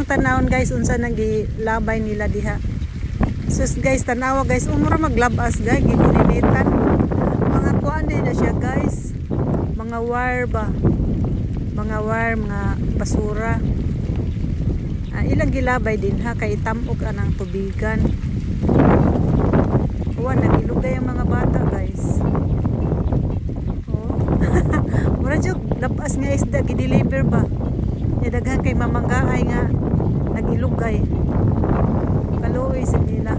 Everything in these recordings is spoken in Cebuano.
Tanawon, guys, unsa nang gilabay nila diha. Sus guys, tanawa guys, umura maglabas guys, gikuninitan. Mga kuan din na siya, guys. Mga wire ba? Mga wire, mga basura. Ah, ilang gilabay din ha kay tamok anang tubigan. Uwa, nagilugay ang mga bata, guys. Oh. Mura jud labas nga isda gi-deliver ba. Ya daghan kay mamanggaay nga nagilugay. Kaluoy sa nila.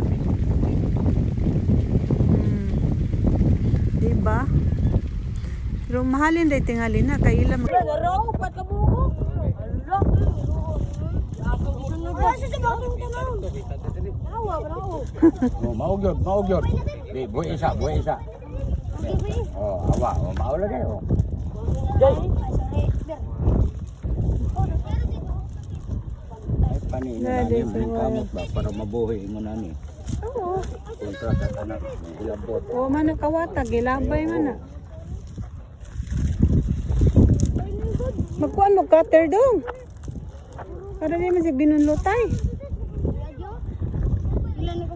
Di ba? Pero mahalin day tingali na kay ila mag- Laro, pat ka buko. Ala. Wala sa bagong tanaw. Tawa, bravo. Oh, mao gyud, mao gyud. Di buhi isa, buhi isa. Oh, awa, oh, mao lagi oh. Ay pani na Dali, nani sa kamot ba para mabuhi mo nani. Kontra sa tanan, hilabot. O man ang kawata gilabay man na. Magkuan mo cutter dong. Para di man si binunlotay. Ilan na ka?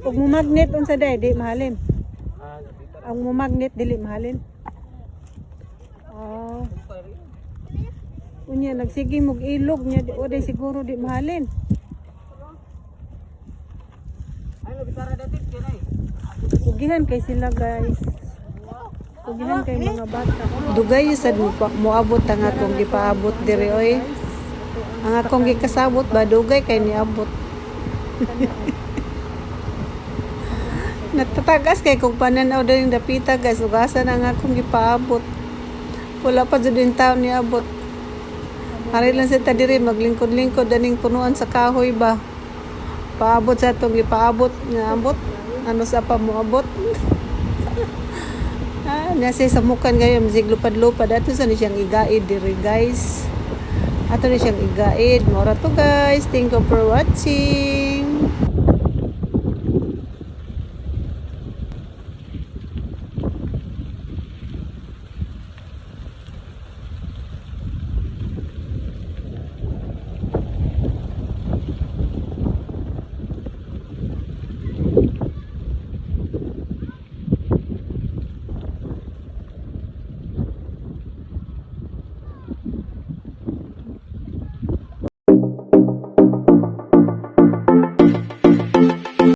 Ug mo magnet unsa day di mahalin. Ang mo magnet dili mahalin. Oh. Unya nagsige mog ilog nya di o day siguro di mahalin. Kugihan kay sila, guys. Kugihan kay mga bata. Dugay sad mo pa moabot ang akong gipaabot diri oy. Ang akong gikasabot ba dugay kay niabot. Natatagas kay kung pananaw daw yung dapita, guys, ugasan ang akong gipaabot. Wala pa jud yung taon niabot. Ari lang sa diri maglingkod-lingkod aning punuan sa kahoy ba. Paabot sa atong gipaabot nga abot. Ano sa pa moabot? Ah, nasa sa mukan gayon sig lupad-lupad ato sa ni siyang igaid diri, guys. Ato ni siyang igaid. Mora to, guys. Thank you for watching.